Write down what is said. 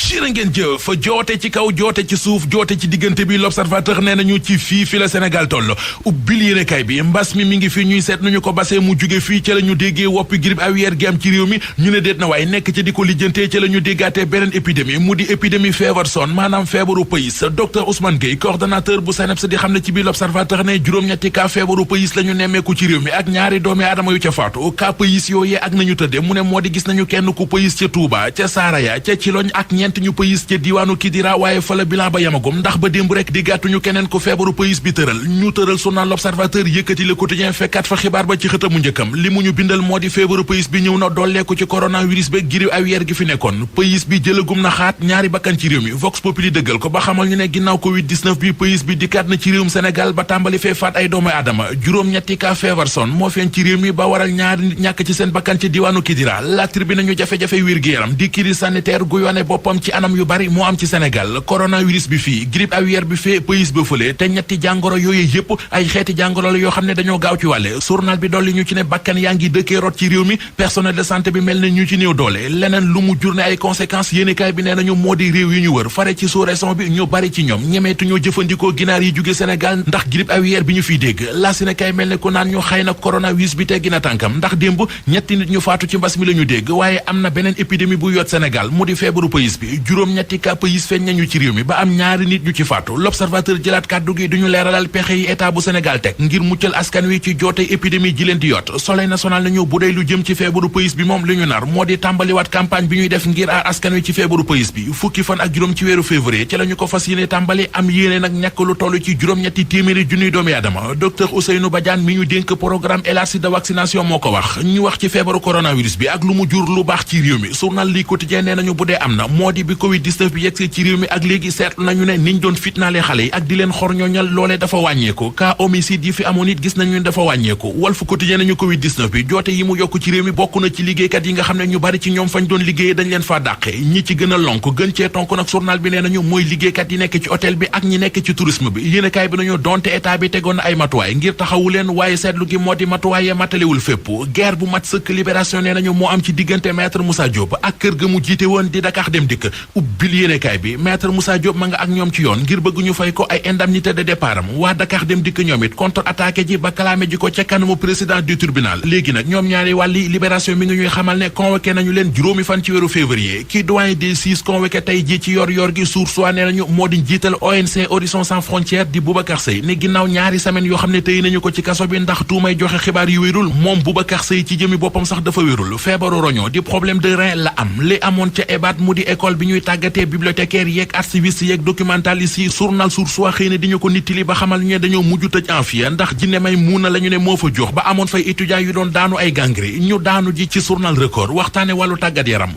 jërë ngeen jëf joote ci kaw joote ci suuf joote ci diggante bi l'observateur nee nañu ci fi la Sénégal toll ubbil yéenekaay bi mbas mi ngi fi ñuy seet nañu ko basee mu jóge fii ca la ñu déggee woppi grippe aviaire gi am ci réew mi ñu ne déet na waaye nekk ci di ko lijjantee ca la ñu déggaatee beneen épidémie mu di épidémie feebar son maanaam feebaru pays docteur Ousmane Gueye coordonnateur bu SANEPS di xam ne ci biir l'observateur ne juróom-ñetti cas feebaru pays la ñu nemmeeku ci réew mi ak ñaari doomi aadama yu ca faatu cas pays yooyee ak nañu tëdde mu ne moo di gis nañu kenn ku pays ca Touba ca Saraya ca Ciloñ ak ñeent ñu pays ca diwaanu Kidira waaye fa la bilan ba yamagum ndax ba démb rek di gàttuñu keneen ku feebaru pays bi tëral ñu tëral journal l'observateur yëkkati le quotidien fekkaat fa xibaar ba ci xëtamu njëkkam li mu ñu bindal moo di feebaru pays bi ñëw na dolleeku ci coronavirus ba grippe aviaire gi fi nekkoon pays bi jëlagum na xaat ñaari bakkan ci réew mi Vox Populi dëggal ko ba xamal ñu ne ginnaaw covid 19 bi pays bi dikkaat na ci réewum Sénégal ba tàmbali fee faat ay doomu aadama juróom-ñetti cas feebar son moo feeñ ci réew mi ba waral ñaari nit ñàkk ci seen bakkan ci diwaanu Kidira la tribune nañu jafe-jafe wér-gu-yaram di crise sanitaire gu yoone boppam ci anam yu bari moo am ci Sénégal coronavirus bi fii grippe aviaire bi fee pays ba fële te ñetti jàngoro yooyu yëpp ay xeeti jàngoro la yoo xam ne dañoo gaaw ci wàlle journal bi dolli ñu ci ne bakkan yaa ngi dëkkee rot ci réew mi personnel de santé bi mel ne ñu ci néew doole leneen lu mu jur ne ay conséquences yéenekaay bi nee nañu moo di réew yi ñu wër fare ci sous-région bi ñu bari ci ñoom ñemeetu ñoo jëfandikoo ginaar yi jóge Sénégal ndax grippe aviaire bi ñu fiy dégg la Sénégal mel ne ku naan ñu xëy na coronavirus bi teggi na tànkam ndax démb ñetti nit ñu faatu ci mbas mi la ñu dégg waaye am na beneen épidémie bu yot Sénégal mu di feebaru pays bi juróom-ñetti cas pays feeñ nañu ci réew mi ba am ñaari nit ñu ci faatu l'observateur jëlaat kàddu gi duñu leeralal pexe yi état bu Sénégal teg ngir muccal askan wi ci joote épidémie ji leen di yot Soleil national nañu bu dee lu jëm ci feebaru pays bi moom li ñu nar moo di tàmbaliwaat campagne bi ñuy def ngir aar askan wi ci feebaru pays bi fukki fan ak juróom ci weeru février ci la ñu ko fas yéene tàmbali am yéene nag ñàkk lu toll ci juróom-ñetti téeméeri junniy doomi aadama docteur Ousseynou Badiane mi ñu dénk programme élargi de vaccination moo ko wax ñu wax ci feebaru coronavirus bi ak lu mu jur lu baax ci réew mi journal li quotidien nee nañu bu dee am na moo di bi covid 19 bi yegsee ci réew mi ak léegi seetlu nañu ne niñ doon fitnaale xale yi ak di leen xor ñooñal loolee dafa wàññeeku cas homicide yi fi amoon it gis nañu ne dafa wàññeeku Walf Quotidien nañu covid 19 bi joote yi mu yokk ci réew mi bokk na ci liggéeykat yi nga xam ne ñu bari ci ñoom fañ doon liggéeyee dañ leen faa dàqe ñi ci gën a lonk gën cee tonk nag journal bi nee nañu mooy liggéeykat yi nekk ci hôtel bi ak ñi nekk ci tourisme bi yéenekaay bi nañu donte état bi tegoon na ay matuwaay ngir taxawu leen waaye seetlu gi moo di matuwaay ya matalewul fépp guerre bu mat sëkk libération nee nañu moo am ci diggante maître Moussa Diop ak kër ga mu jiite woon di Dakar Dem Dikk ubbil yéenekaay bi maître Moussa Diop ma nga ak ñoom ci yoon ngir bëgg ñu fay ko ay indemnité de départ am waa Dakar Dem Dikk ñoom it contre attaqué ji ba kalaame ji ko ca kanamu président du tribunal léegi nag ñoom ñaari wàlli libération mi ngi ñuy xamal ne convoqué nañu leen juróomi fan ci weeru février ki doyen des 6 convoqué tey ji ci yor gi Source A nee nañu moo di jiital ONG Horizon Sans Frontières di Boubacar Seye ne ginnaaw ñaari semaine yoo xam ne tey nañu ko ci kaso bi ndax tuumay joxe xibaar yu wérul moom Boubacar Seye ci jëmi boppam sax dafa wérul feebaru roño di problème de rein la am li amoon ca EBAD mu di école bi ñuy tàggatee bibliothécaire yeeg archiviste yeeg documentaliste yi journal Source A xëy na di ñu ko nittali ba xamal ñu ne dañoo mujj tëj Amphia ndax jinne may muuna la ñu ne moo fa jox ba amoon fay étudiants yu doon daanu ay gangri ñu daanu ji ci journal Record waxtaane wàllu tàggat yaram